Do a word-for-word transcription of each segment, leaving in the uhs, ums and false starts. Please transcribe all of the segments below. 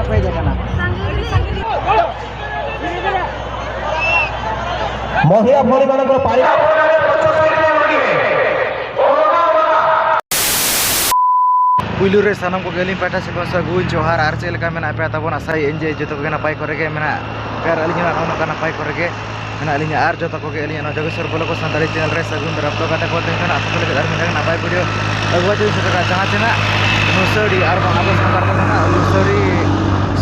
Page ᱟᱠᱟᱱᱟ᱾ ᱢᱚᱦᱤᱭᱟ ᱵᱷᱚᱞᱤ ᱢᱟᱱᱮ ᱠᱚ ᱯᱟᱭ- ᱯᱩᱭᱞᱩ ᱨᱮ ᱥᱟᱱᱟᱢ ᱠᱚᱜᱮ ᱟᱹᱞᱤᱧ ᱯᱟᱦᱴᱟ ᱥᱮᱫ ᱠᱷᱚᱱ ᱥᱟᱹᱜᱩᱱ ᱡᱚᱦᱟᱨ᱾ ᱟᱨ ᱪᱮᱫ ᱞᱮᱠᱟ ᱢᱮᱱᱟᱜ ᱯᱮᱭᱟ ᱛᱟᱵᱚᱱ? ᱟᱥᱟᱭᱟᱹᱧ ᱡᱮ ᱡᱚᱛᱚ ᱠᱚᱜᱮ ᱱᱟᱯᱟᱭ ᱠᱚᱨᱮ ᱜᱮ ᱢᱮᱱᱟᱜ ᱯᱮᱭᱟ ᱟᱨ ᱟᱹᱞᱤᱧ ᱦᱚᱸ ᱱᱚᱜᱼᱚ ᱱᱚᱝᱠᱟ ᱱᱟᱯᱟᱭ ᱠᱚᱨᱮ ᱜᱮ ᱢᱮᱱᱟᱜ ᱞᱤᱧᱟ᱾ ᱟᱨ ᱡᱚᱛᱚ ᱠᱚᱜᱮ ᱟᱹᱞᱤᱧᱟᱜ ᱱᱚᱣᱟ ᱡᱚᱜᱮᱥᱣᱚᱨ ᱵᱞᱚᱜ ᱥᱟᱱᱛᱟᱲᱤ ᱪᱮᱱᱮᱞ ᱨᱮ ᱥᱟᱹᱜᱩᱱ ᱫᱟᱨᱟᱢ᱾ ᱛᱚ ᱜᱟᱛᱮ ᱠᱚ, ᱛᱮᱦᱮᱧ ᱫᱚ ᱱᱟᱜ ᱟᱯᱮ ᱠᱚ ᱞᱟᱹᱜᱤᱫ ᱟᱨ ᱢᱤᱫᱴᱟᱝ ᱱᱟᱯᱟᱭ ᱵᱷᱤᱰᱤᱭᱳ ᱟᱹᱜᱩ ᱠᱟᱛᱮ ᱞᱤᱧ ᱥᱮᱴᱮᱨ ᱟᱠᱟᱱᱟ᱾ ᱡᱟᱦᱟᱸ ᱪᱮ ᱱᱟᱜ ᱞᱩᱥᱟᱹᱲᱤ, ᱟᱨ ᱵᱟᱝ ᱟᱵᱚ ᱥᱟᱱᱛᱟᱲ ᱛᱮᱫᱚ ᱱᱟᱜ ᱞᱩᱥᱟᱹᱲᱤ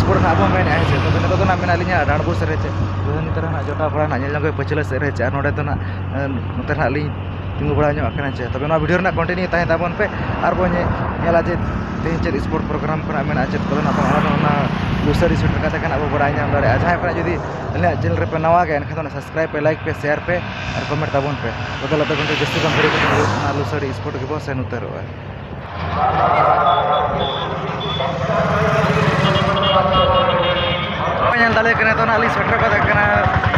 ᱥᱯᱳᱨᱴ ᱱᱟᱜ ᱵᱚᱱ ᱢᱮᱱᱮᱫᱼᱟ, ᱦᱮᱸ ᱥᱮ᱾ ᱛᱚᱵᱮ ᱱᱤᱛᱚᱜ ᱫᱚ ᱱᱟᱜ ᱢᱮᱱᱟᱜ ᱞᱤᱧᱟ ᱰᱟᱸᱰᱵᱳᱥ ᱨᱮ, ᱪᱮ ᱱᱤᱛᱚᱜ ᱱᱟᱜ ᱡᱚᱴᱟᱣ ᱠᱚᱲᱟ ᱱᱟᱜ ᱧᱮᱞ ᱧᱚᱜ ᱜᱮ ᱯᱟᱹᱪᱷᱞᱟᱹ ᱥᱮᱫ ᱨᱮ, ᱪᱮ ᱟᱨ ᱱᱚᱰᱮ ᱫᱚ ᱱᱟᱜ, ᱮᱸ, ᱱᱚᱛᱮ ᱱᱟᱜ ᱞᱤᱧ ᱛᱤᱸᱜᱩ ᱵᱟᱲᱟ ᱧᱚᱜ ᱟᱠᱟᱱᱟ, ᱪᱮ᱾ ᱛᱚᱵᱮ ᱱᱚᱣᱟ ᱵᱷᱤᱰᱤᱭᱳ ᱨᱮᱱᱟᱜ ᱠᱚᱱᱴᱤᱱᱤᱭᱩ ᱛᱟᱦᱮᱸ ᱛᱟᱵᱚᱱ ᱯᱮ, ᱟᱨ ᱵᱚᱱ ᱧᱮ-, ᱧᱮᱞᱟ ᱡᱮ ᱛᱮᱦᱮᱧ ᱪᱮᱫ ᱥᱯᱳᱨᱴ ᱯᱨᱳᱜᱨᱟᱢ ᱠᱚ ᱱᱟᱜ ᱢᱮᱱᱟᱜᱼᱟ, ᱪᱮᱫ ᱠᱚ ᱱᱟᱜ ᱵᱟᱝ, ᱚᱱᱟ ᱫᱚ ᱚᱱᱟ ᱞᱩᱥᱟᱹᱲᱤ ᱥᱮᱴᱮᱨ ᱠᱟᱛᱮ ᱜᱮ ᱱᱟᱜ ᱵᱚ ᱵᱟᱲᱟᱭ ᱧᱟᱢ ᱫᱟᱲᱮᱭᱟᱜᱼᱟ᱾ ᱡᱟᱦᱟᱸᱭ ᱠᱚ ᱱᱟᱜ ᱡᱩᱫᱤ ᱟᱹᱞᱤᱧᱟᱜ ᱪᱮᱱᱮᱞ ᱨᱮᱯᱮ ᱱᱟᱣᱟ ᱜᱮᱭᱟ, ᱮᱱᱠᱷᱟᱱ ᱫᱚ ᱚᱱᱟ ᱥᱟᱵᱥᱠᱨᱟᱭᱤᱵᱽ ᱯᱮ, ᱞᱟᱭᱤᱠ ᱯᱮ, ᱥᱮᱭᱟᱨ ᱯᱮ ᱟᱨ ᱠᱚᱢᱮᱱᱴ ᱛᱟᱵᱚᱱ ᱯᱮ᱾ ᱛᱚᱵᱮ ᱟᱞᱮ ᱫᱚ ᱜᱚᱢᱠᱮ ᱡᱟᱹᱥᱛᱤ ᱵᱟᱝ ᱜᱷᱟᱹᱲᱤᱡ ᱠᱟᱛᱮ ᱚᱱᱟ ᱞᱩᱥᱟᱹᱲᱤ ᱥᱯᱳᱨᱴ ᱜᱮᱵᱚᱱ ᱥᱮᱱ ᱩᱛᱟᱹᱨᱚᱜᱼᱟ᱾ ᱧᱮᱞ ᱫᱟᱲᱮᱭᱟᱜ ᱠᱟᱱᱟ, ᱱᱤᱛᱚᱜ ᱱᱟᱜ ᱞᱤᱧ ᱥᱮᱴᱮᱨ ᱜᱚᱫ ᱟᱠᱟᱱᱟ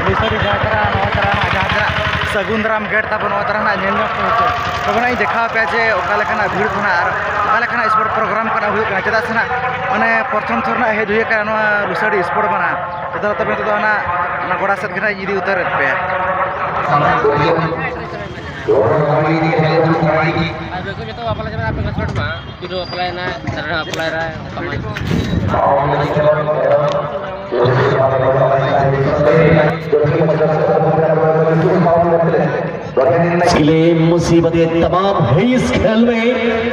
ᱞᱩᱥᱟᱹᱲᱤ ᱡᱟᱦᱟᱸ ᱛᱟᱨᱟ, ᱱᱚᱣᱟ ᱛᱟᱨᱟ ᱱᱟᱜ ᱡᱟᱦᱟᱸ ᱛᱟᱨᱟ ᱥᱟᱹᱜᱩᱱ ᱫᱟᱨᱟᱢ ᱜᱮᱴ ᱛᱟᱵᱚᱱ, ᱱᱚᱣᱟ ᱛᱟᱨᱟ ᱱᱟᱜ ᱧᱮᱞ ᱧᱚᱜ ᱯᱮ ᱦᱚᱪᱚ᱾ ᱛᱚᱵᱮ ᱱᱟᱜ ᱤᱧ ᱫᱮᱠᱷᱟᱣ ᱯᱮᱭᱟ ᱡᱮ ᱚᱠᱟ ᱞᱮᱠᱟᱱᱟᱜ ᱵᱷᱤᱲ ᱠᱷᱚᱱᱟᱜ ᱟᱨ ᱚᱠᱟ ᱞᱮᱠᱟᱱᱟᱜ ᱥᱯᱳᱨᱴ ᱯᱨᱳᱜᱨᱟᱢ ᱠᱷᱚᱱᱟᱜ ᱦᱩᱭᱩᱜ ᱠᱟᱱᱟ᱾ ᱪᱮᱫᱟᱜ ᱥᱮ ᱱᱟᱜ ᱢᱟᱱᱮ ᱯᱨᱚᱛᱷᱚᱢ ᱛᱷᱚᱨ ᱱᱟᱜ ᱦᱮᱡ ᱦᱩᱭ ᱟᱠᱟᱱᱟ ᱱᱚᱣᱟ ᱞᱩᱥᱟᱹᱲᱤ ᱥᱯᱳᱨᱴ ᱵᱟᱱᱟ᱾ ᱛᱚᱵᱮ ᱱᱤᱛᱚᱜ ᱫᱚ ᱦᱟᱱᱟ, ᱚᱱᱟ ᱜᱚᱰᱟ ᱥᱮᱫ ᱜᱮ ᱱᱟᱜ ᱤᱧ ᱤᱫᱤ ᱩᱛᱟᱹᱨᱮᱫ ᱯᱮᱭᱟ᱾ ᱟᱨ ᱵᱮᱠᱚ ᱡᱚᱛᱚ ᱵᱟᱯᱞᱟ ᱪᱟᱵᱟᱭᱱᱟ, ᱟᱯᱮ ᱠᱚ ᱪᱷᱚᱴ ᱢᱟ, ᱯᱤᱨᱩ ᱵᱟᱯᱞᱟᱭᱮᱱᱟ, ᱫᱟᱨᱟ ᱵᱟᱯᱞᱟᱭᱮᱱᱟ, ᱚᱱᱠᱟ ᱢᱟ᱾ मुश्किलें मुसीबतें तमाम है इस खेल में,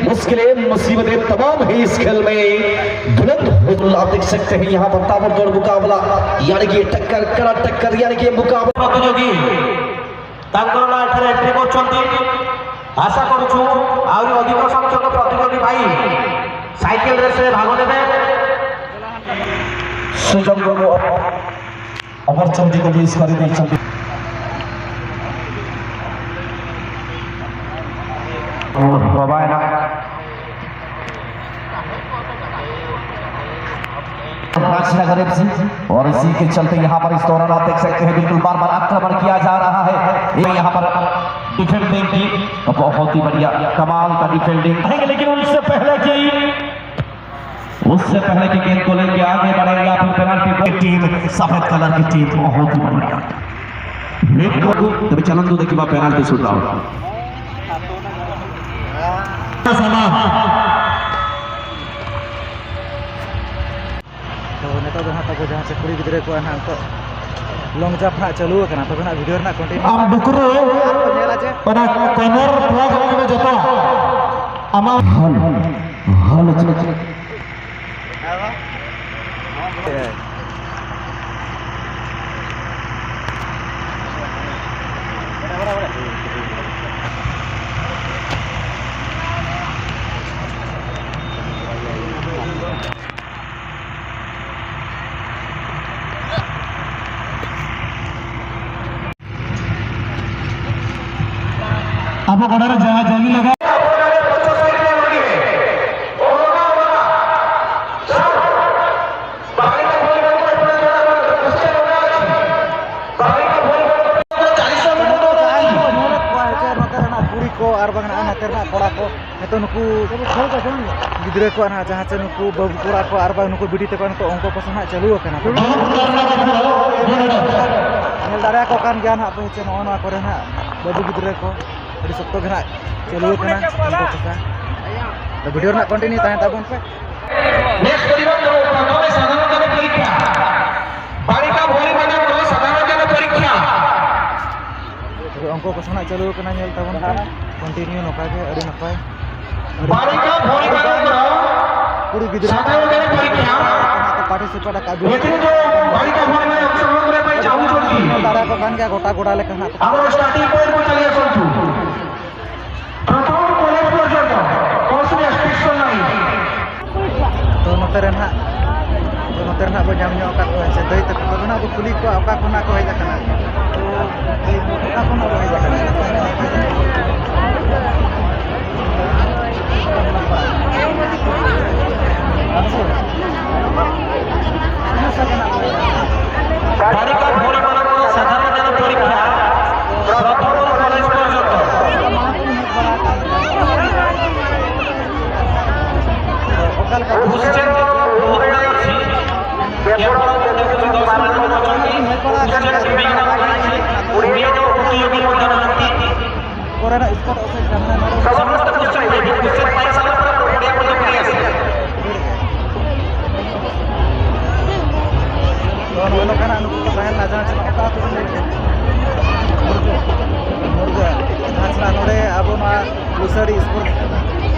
मुश्किलें मुसीबतें तमाम है इस खेल में। बुलंद हौसला आप देख सकते हैं यहाँ पर ताबड़तोड़ मुकाबला, यानी कि टक्कर, कड़ा टक्कर, यानी कि मुकाबला। प्रतियोगी ତାଙ୍କର ନାଁ ଏଠାରେ ଏଣ୍ଟ୍ରି କରୁଛନ୍ତି। ଆଶା କରୁଛୁ ଆହୁରି ଅଧିକ ସଂଖ୍ୟକ ପ୍ରତିଯୋଗୀ ଭାଇ ସାଇକେଲ ରେସ୍ରେ ଭାଗ ନେବେ। ସୁଯୋଗକୁ ଅପରଚୁନିଟିକୁ ମିସ୍ କରିଦେଇଛନ୍ତି। राजनगर एफसी। और इसी के चलते यहाँ पर इस दौरान आप देख सकते हैं बिल्कुल बार बार आक्रमण किया जा रहा है। ये यहाँ पर डिफेंडिंग की बहुत ही बढ़िया कमाल का डिफेंडिंग, लेकिन उनसे पहले की उससे पहले कि गेंद को लेके आगे बढ़े या फिर पेनल्टी को, टीम सफेद कलर की टीम बहुत ही बढ़िया। तभी चलन दो देखिए, पेनल्टी शूटआउट। ᱛᱚ, ᱱᱤᱛᱚᱜ ᱫᱚ ᱦᱟᱸᱜ ᱛᱟᱵᱚ ᱡᱟᱦᱟᱸ ᱪᱮ ᱠᱩᱲᱤ ᱜᱤᱫᱽᱨᱟᱹ ᱠᱚᱣᱟᱜ ᱱᱟᱦᱟᱜ ᱱᱤᱛᱚᱜ ᱞᱚᱝ ᱡᱟᱢᱯ ᱱᱟᱦᱟᱜ ᱪᱟᱹᱞᱩ ᱟᱠᱟᱱᱟ, ᱛᱚᱵᱮ ᱱᱟᱦᱟᱜ ᱵᱷᱤᱰᱤᱭᱳ ᱨᱮᱱᱟᱜ ᱠᱚᱱᱴᱤᱱᱤᱭᱩ ᱟᱢ ᱵᱩᱠᱨᱩ ᱧᱮᱞᱟ ᱡᱮ ᱚᱱᱟ ᱠᱚᱱᱚᱨ ᱯᱷᱞᱮᱜ ᱡᱚᱛᱚ ᱟᱢᱟᱜ ᱦᱚᱞ ᱦᱚᱞ ᱟᱵᱚ ᱜᱚᱰᱟ ᱨᱮ ᱡᱟᱦᱟᱸ ᱡᱟᱹᱞᱤ ᱞᱟᱜᱟ᱾ ᱱᱚᱛᱮ ᱨᱮᱱᱟᱜ ᱠᱩᱲᱤ ᱠᱚ ᱟᱨ ᱵᱟᱝ ᱱᱚᱛᱮ ᱨᱮᱱᱟᱜ ᱠᱚᱲᱟ ᱠᱚ, ᱱᱤᱛᱚᱜ ᱱᱩᱠᱩ ᱜᱤᱫᱽᱨᱟᱹ ᱠᱚᱣᱟᱜ ᱱᱟᱦᱟᱜ ᱡᱟᱦᱟᱸ ᱪᱮ ᱱᱩᱠᱩ ᱵᱟᱹᱵᱩ ᱠᱚᱲᱟ ᱠᱚ ᱟᱨ ᱵᱟᱝ ᱱᱩᱠᱩ ᱵᱤᱴᱤ ᱛᱟᱠᱚ ᱱᱤᱛᱚᱜ ᱚᱝᱠᱚ ᱠᱚ ᱥᱟᱱᱟᱜ ᱪᱟᱹᱞᱩ ᱟᱠᱟᱱᱟ᱾ ᱧᱮᱞ ᱫᱟᱲᱮᱭᱟᱠᱚ ᱠᱟᱱ ᱜᱮᱭᱟ ᱱᱟᱦᱟᱜ ᱯᱮ ᱪᱮ ᱱᱚᱜᱼᱚ ᱱᱚᱣᱟ ᱠᱚᱨᱮ ᱱᱟᱦᱟᱜ ᱵᱟᱹᱵᱩ ᱜᱤᱫᱽᱨᱟᱹ ᱠᱚ ᱟᱹᱰᱤ ᱥᱚᱠᱛᱚ ᱜᱮ ᱱᱟᱦᱟᱜ ᱪᱟᱹᱞᱩ ᱟᱠᱟᱱᱟ ᱚᱝᱠᱚ ᱠᱚ ᱥᱟᱱᱟᱜ᱾ ᱛᱚ ᱵᱷᱤᱰᱤᱭᱳ ᱨᱮᱱᱟᱜ ᱠᱚᱱᱴᱤᱱᱤᱭᱩ ᱛᱟᱦᱮᱱ ᱛᱟᱵᱚᱱ ᱯᱮ᱾ ᱱᱮᱠᱥᱴ ᱯᱚᱨᱤᱵᱚᱨᱛᱚᱱ ᱯᱨᱚᱛᱷᱚᱢᱮ ᱥᱟᱫᱷᱟᱨᱚᱱ ᱜᱮᱭᱟᱱ ᱯᱚᱨᱤᱠᱠᱷᱟ, ᱵᱟᱞᱤᱠᱟ ᱵᱷᱚᱨᱤ ᱢᱟᱱᱮ ᱥᱟᱫᱷᱟᱨᱚᱱ ᱜᱮᱭᱟᱱ ᱯᱚᱨᱤᱠᱠᱷᱟ᱾ ᱛᱚᱵᱮ ᱚᱝᱠᱚ ᱠᱚ ᱥᱟᱱᱟᱜ ᱪᱟᱹᱞᱩ ᱟᱠᱟᱱᱟ, ᱧᱮᱞ ᱛᱟᱵᱚᱱ ᱯᱮ, ᱠᱚᱱᱴᱤᱱᱤᱭᱩ ᱱᱚᱝᱠᱟ ᱜᱮ, ᱟᱹᱰᱤ ᱱᱟᱯᱟᱭ᱾ ᱵᱟᱞᱤᱠᱟ ᱵᱷᱚᱨᱤ ᱢᱟᱱᱮ ᱠᱩᱲᱤ ᱜᱤᱫᱽᱨᱟᱹ ᱥᱟᱫᱷᱟᱨᱚᱱ ᱜᱮᱭᱟᱱ ᱯᱚᱨᱤᱠᱠᱷᱟ᱾ ᱯᱟᱨᱴᱤᱥᱤᱯᱮᱴ ᱟᱠᱟᱫ ᱵᱤᱱ᱾ ᱱᱤᱛᱚᱜ ᱫᱚ ᱵᱟᱞᱤᱠᱟ ᱵᱷᱚᱨᱤ ᱢᱟᱱᱮ ᱚᱝᱥᱚᱜᱨᱚᱦᱚᱱ ᱨᱮ ᱯᱮ ᱪᱟᱦᱩ ᱪᱚᱱᱛᱤ᱾ ᱧᱮᱞ ᱫᱟᱲᱮᱭᱟᱠᱚ ᱠᱟᱱ ᱜᱮᱭᱟ, ᱜᱚᱴᱟ ᱜᱚᱰᱟ ᱞᱮᱠᱟ ᱱᱟᱜ᱾ ᱟᱵᱚ ᱥᱴᱟᱨᱴᱤᱝ ᱯᱚᱭᱮᱱᱴ ᱠᱚ ᱪᱟᱞᱤᱭᱟ ᱥᱚᱱᱛᱩ᱾ ᱯᱨᱚᱛᱷᱚᱢ ᱠᱚᱞᱮᱡᱽ ᱯᱚᱨᱡᱚᱱᱛᱚ ᱠᱚᱥᱵᱤ ᱮᱠᱥᱯᱨᱮᱥ ᱞᱟᱭᱤᱱ᱾ ᱛᱚ ᱱᱚᱛᱮ ᱨᱮ ᱱᱟᱦᱟᱜ, ᱛᱚ ᱱᱚᱛᱮ ᱨᱮ ᱱᱟᱦᱟᱜ ᱵᱚ ᱧᱟᱢ ᱧᱚᱜ ᱟᱠᱟᱫ ᱠᱚᱣᱟ ᱪᱮ ᱫᱟᱹᱭ ᱛᱟᱠᱚ᱾ ᱛᱚᱵᱮ ᱱᱟᱦᱟᱜ ᱵᱚ ᱠᱩᱞᱤ ᱠᱚᱣᱟ ᱚᱠᱟ ᱠᱷᱚᱱᱟᱜ ᱠᱚ ᱦᱮᱡ ᱟᱠᱟᱱᱟ᱾ ᱚᱠᱟ ᱠᱷᱚᱱᱟᱜ ᱵᱚ ᱦᱮᱡ ᱟᱠᱟᱱᱟ? ᱵᱟᱞᱤᱠᱟ ᱵᱷᱚᱨᱤ ᱢᱟᱱᱮ ᱥᱟᱫᱷᱟᱨᱚᱱ ᱜᱮᱭᱟᱱ ᱯᱚᱨᱤᱠᱠᱷᱟ, ᱯᱨᱚᱛᱷᱚᱢ ᱠᱷᱚᱱ ᱠᱚᱞᱮᱡᱽ ᱯᱚᱨᱡᱚᱱᱛᱚ᱾ ᱩᱥᱪᱟᱨᱚᱱ ᱛᱚ, ᱱᱚᱜᱼᱚ ᱱᱚᱝᱠᱟᱱᱟᱜ ᱱᱩᱠᱩ ᱠᱚ ᱛᱟᱦᱮᱸ ᱞᱮᱱᱟ, ᱡᱟᱦᱟᱸ ᱪᱮ ᱚᱠᱟ ᱟᱹᱛᱩ ᱨᱮᱱ ᱞᱟᱹᱭ ᱠᱮᱫ? ᱢᱩᱨᱜᱟᱹ᱾ ᱢᱩᱨᱜᱟᱹ᱾ ᱡᱟᱦᱟᱸ ᱪᱮ ᱱᱚᱰᱮ ᱟᱵᱚ ᱱᱚᱣᱟ ᱞᱩᱥᱟᱹᱲᱤ ᱥᱯᱳᱨᱴᱥ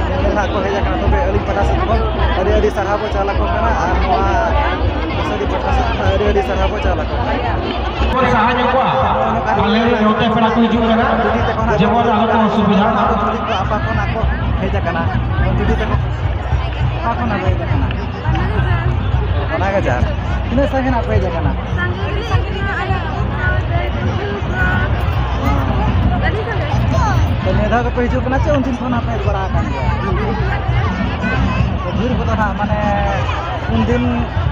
ᱧᱮᱧᱮᱞ ᱦᱟᱸᱜ ᱠᱚ ᱦᱮᱡ ᱟᱠᱟᱱᱟ᱾ ᱛᱚᱵᱮ ᱟᱹᱞᱤᱧ ᱯᱟᱦᱴᱟ ᱥᱮᱫ ᱠᱷᱚᱱ ᱟᱹᱰᱤ ᱟᱹᱰᱤ ᱥᱟᱨᱦᱟᱣ ᱵᱚ ᱪᱟᱞ ᱟᱠᱚ ᱠᱟᱱᱟ, ᱟᱨ ᱱᱚᱣᱟ ᱞᱩᱥᱟᱹᱲᱤ ᱯᱟᱦᱴᱟ ᱥᱮᱫ ᱠᱷᱚᱱ ᱟᱹᱰᱤ ᱟᱹᱰᱤ ᱥᱟᱨᱦᱟᱣ ᱵᱚ ᱪᱟᱞ ᱟᱠᱚ ᱠᱟᱱᱟ᱾ ᱵᱚᱱ ᱥᱟᱦᱟ ᱧᱚᱜ ᱠᱚᱣᱟ, ᱯᱟᱞᱮ ᱱᱚᱛᱮ ᱯᱮᱲᱟ ᱠᱚ ᱦᱤᱡᱩᱜ ᱠᱟᱱᱟ, ᱡᱮᱢᱚᱱ ᱟᱞᱚ ᱠᱚ ᱚᱥᱩᱵᱤᱫᱷᱟ᱾ ᱟᱯᱟ ᱠᱷᱚᱱᱟᱜ ᱠᱚ ᱦᱮᱡ ᱟᱠᱟᱱᱟ, ᱡᱩᱫᱤ ᱛᱟᱠᱚ ᱚᱠᱟ ᱠᱷᱚᱱᱟᱜ ᱯᱮ ᱦᱮᱡ ᱟᱠᱟᱱᱟ? ᱯᱟᱱᱟᱜᱟᱡᱟᱨ᱾ ᱛᱤᱱᱟᱹᱜ ᱥᱟᱺᱜᱤᱧ ᱠᱷᱚᱱᱟᱜ ᱯᱮ ᱦᱮᱡ ᱟᱠᱟᱱᱟ? ᱛᱚ, ᱱᱤᱭᱟᱹ ᱫᱷᱟᱣ ᱜᱮᱯᱮ ᱦᱤᱡᱩᱜ ᱠᱟᱱᱟ ᱪᱮ ᱩᱱᱫᱤᱱ ᱠᱷᱚᱱᱟᱜ ᱯᱮ ᱦᱮᱡ ᱵᱟᱲᱟ ᱟᱠᱟᱱ ᱜᱮᱭᱟ? ᱛᱚ, ᱵᱷᱤᱲ ᱠᱚᱫᱚ ᱱᱟᱜ ᱢᱟᱱᱮ ᱩᱱᱫᱤᱱ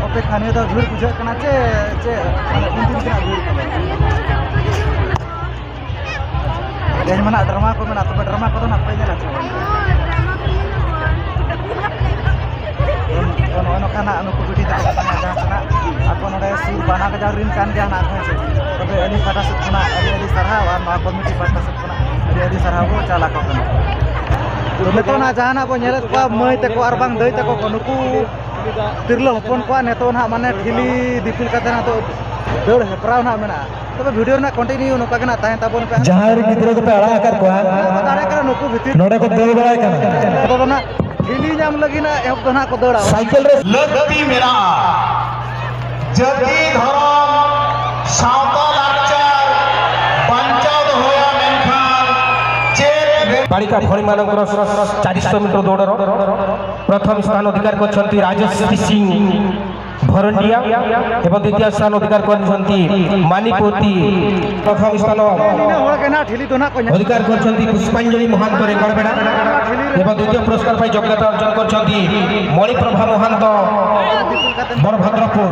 ᱚᱯᱮᱠᱠᱷᱟ ᱱᱤᱭᱟᱹ ᱫᱷᱟᱣ ᱵᱷᱤᱲ ᱵᱩᱡᱷᱟᱹᱜ ᱠᱟᱱᱟ ᱪᱮ, ᱪᱮ ᱢᱟᱱᱮ ᱩᱱᱫᱤᱱ ᱠᱷᱚᱱᱟᱜ ᱵᱷᱤᱲ ᱠᱚᱫᱚ? ᱛᱮᱦᱮᱧ ᱢᱟ ᱱᱟᱜ ᱰᱨᱟᱢᱟ ᱠᱚ ᱢᱮᱱᱟᱜ, ᱛᱚᱵᱮ ᱰᱨᱟᱢᱟ ᱠᱚᱫᱚ ᱱᱟᱜ ᱯᱮ ᱧᱮᱞᱟ ᱪᱮ ᱵᱟᱝ? ᱛᱚ, ᱱᱚᱜᱼᱚ ᱱᱚᱝᱠᱟ ᱱᱟᱜ ᱱᱩᱠᱩ ᱵᱤᱴᱤ ᱛᱟᱠᱚ ᱠᱟᱱᱟ, ᱡᱟᱦᱟᱸ ᱥᱮ ᱱᱟᱜ ᱟᱠᱚ ᱱᱚᱰᱮ ᱥᱩᱨ ᱵᱟᱱᱟ ᱜᱟᱡᱟᱲ ᱨᱤᱱ ᱠᱟᱱ ᱜᱮᱭᱟ ᱱᱟᱜ, ᱦᱮᱸ ᱥᱮ? ᱛᱚᱵᱮ ᱟᱹᱞᱤᱧ ᱯᱟᱦᱴᱟ ᱥᱮᱫ ᱠᱷᱚᱱᱟᱜ ᱟᱹᱰᱤ ᱟᱹᱰᱤ ᱥᱟᱨᱦᱟᱣ, ᱟᱨ ᱱᱚᱣᱟ ᱠᱚᱢᱤᱴᱤ ᱯᱟᱦᱴᱟ ᱥᱮᱫ ᱠᱷᱚᱱᱟᱜ ᱟᱹᱰᱤ ᱟᱹᱰᱤ ᱥᱟᱨᱦᱟᱣ ᱵᱚ ᱪᱟᱞ ᱟᱠᱚ ᱠᱟᱱᱟ᱾ ᱛᱚ, ᱱᱤᱛᱚᱜ ᱱᱟᱜ ᱡᱟᱦᱟᱸ ᱱᱟᱜ ᱵᱚ ᱧᱮᱞᱮᱫ ᱠᱚᱣᱟ, ᱢᱟᱹᱭ ᱛᱟᱠᱚ ᱟᱨ ᱵᱟᱝ ᱫᱟᱹᱭ ᱛᱟᱠᱚ ᱠᱚ, ᱱᱩᱠᱩ ᱛᱤᱨᱞᱟᱹ ᱦᱚᱯᱚᱱ ᱠᱚᱣᱟᱜ ᱱᱤᱛᱚᱜ ᱱᱟᱜ ᱢᱟᱱᱮ ᱴᱷᱤᱞᱤ ᱫᱤᱯᱤᱞ ᱠᱟᱛᱮ ᱱᱟᱜ ᱫᱚ ᱫᱟᱹᱲ ᱦᱮᱯᱨᱟᱣ ᱱᱟᱜ ᱢᱮᱱᱟᱜᱼᱟ᱾ ᱛᱚᱵᱮ ᱵᱷᱤᱰᱤᱭᱳ ᱨᱮᱱᱟᱜ ᱠᱚᱱᱴᱤᱱᱤᱭᱩ ᱱᱚᱝᱠᱟ ᱜᱮ ᱱᱟᱜ ᱛᱟᱦᱮᱱ ᱛᱟᱵᱚᱱ ᱯᱮ᱾ ᱡᱟᱦᱟᱸᱭ ᱨᱮᱱ ᱜᱤᱫᱽᱨᱟᱹ ᱫᱚᱯᱮ ᱟᱲᱟᱜ ᱟᱠᱟᱫ ᱠᱚᱣᱟ, ᱫᱟᱲᱮ ᱠᱟᱱᱟ ᱱᱩᱠᱩ ᱵᱷᱤᱛᱤᱨ ᱱᱚᱰᱮ ᱠᱚ ᱫᱟᱹᱲ ᱵᱟᱲᱟᱭ ᱠᱟᱱᱟ᱾ ᱟᱫᱚ ᱱᱟᱜ ᱴᱷᱤᱞᱤ ᱧᱟᱢ ᱞᱟᱹᱜᱤᱫ ᱱᱟᱜ ᱮᱦᱚᱵ ᱫᱚ ᱱᱟᱜ ᱠᱚ ᱫᱟᱹᱲᱟ᱾ ᱥᱟᱭᱠᱮᱞ ᱨᱮ ᱞᱟᱹᱠᱛᱤ ᱢᱮᱱᱟᱜᱼᱟ᱾ ᱡᱟᱹᱛᱤ ᱫᱷᱚᱨᱚᱢ ᱥᱟᱶᱛᱟ ᱞᱟᱠᱪᱟᱨ ᱵᱟᱧᱪᱟᱣ ᱫᱚᱦᱚᱭᱟ, ᱢᱮᱱᱠᱷᱟᱱ ᱪᱮᱫ ᱨᱮ- ବାଳିକା ଭଉଣୀମାନଙ୍କର ଚାରିଶହ ମିଟର ଦୌଡ଼ର ପ୍ରଥମ ସ୍ଥାନ ଅଧିକାର କରିଛନ୍ତି ରାଜଶ୍ରୀ ସିଂ ଭରଣ୍ଡିଆ ଏବଂ ଦ୍ୱିତୀୟ ସ୍ଥାନ ଅଧିକାର କରିଛନ୍ତି ମାନିପତି। ପ୍ରଥମ ସ୍ଥାନ ᱦᱚᱲ ᱜᱮ ᱱᱟᱜ ᱴᱷᱤᱞᱤ ᱫᱚ ᱱᱟᱜ ᱠᱚ ᱧᱟᱢ᱾ ଅଧିକାର କରିଛନ୍ତି ପୁଷ୍ପାଞ୍ଜଳି ମହାନ୍ତ ରେଙ୍ଗଡ଼ବେଡ଼ା ଏବଂ ଦ୍ୱିତୀୟ ପୁରସ୍କାର ପାଇଁ ଯୋଗ୍ୟତା ଅର୍ଜନ କରିଛନ୍ତି ମଣିପ୍ରଭା ମହାନ୍ତ ବଡ଼ଭଦ୍ରପୁର।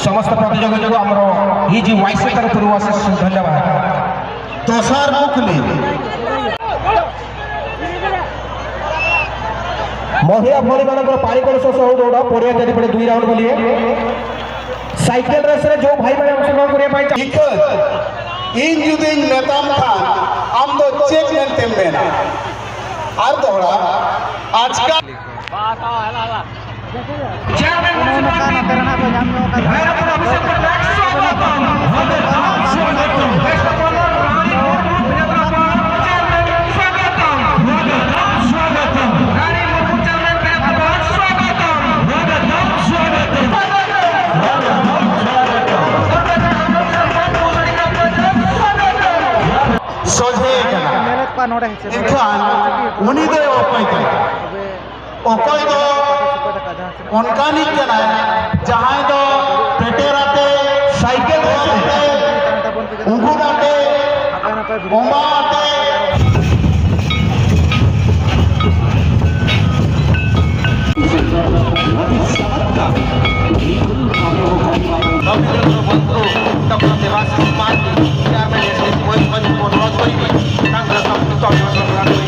ସମସ୍ତ ପ୍ରତିଯୋଗୀଙ୍କୁ ଆମର ଇଜି ୱାଇସି ତରଫରୁ ଅଶେଷ ଧନ୍ୟବାଦ। ᱫᱚᱥᱟᱨ ᱠᱩᱠᱞᱤ। ମହିଳା ଭଉଣୀମାନଙ୍କର ପାଣି କଳସ ସହ ଦୌଡ଼ ପଡ଼ିଆ ଚାରିପଟେ ଦୁଇ ରାଉଣ୍ଡ ବୁଲିବେ। ସାଇକେଲ ରେସ୍ରେ ଯେଉଁ ଭାଇମାନେ ଅଂଶଗ୍ରହଣ କରିବା ପାଇଁ ଚାହୁଁ- ᱤᱧ ᱡᱩᱫᱤᱧ ᱢᱮᱛᱟᱢ ᱠᱷᱟᱱ ᱟᱢ ᱫᱚ ᱪᱮᱫ ᱢᱮᱱᱛᱮᱢ ᱢᱮᱱᱟ? ᱟᱨ ᱫᱚᱦᱲᱟ, ᱟᱪᱠᱟ᱾ ᱥᱚᱡᱷᱮ ᱠᱟᱱᱟ᱾ ᱮᱱᱠᱷᱟᱱ ᱩᱱᱤ ᱫᱚᱭ ᱚᱠᱚᱭ ᱠᱟᱱᱟ? ᱚᱠᱚᱭ ᱫᱚ ᱚᱱᱠᱟᱱᱤᱡ ᱠᱟᱱᱟᱭ ᱡᱟᱦᱟᱸᱭ ᱫᱚ ᱯᱮᱴᱮᱨ ᱟᱛᱮ, ᱥᱟᱭᱠᱮᱞ ᱟᱛᱮ, ᱩᱜᱩᱨ ᱟᱛᱮ, ᱵᱚᱢᱟ ᱟᱛᱮ, রবীন্দ্রনাথ বন্ধু, doctor Debashis Mardi, chairman SDC Mayurbhanj, Manoj দৈনী, সাংসদ ডক্টর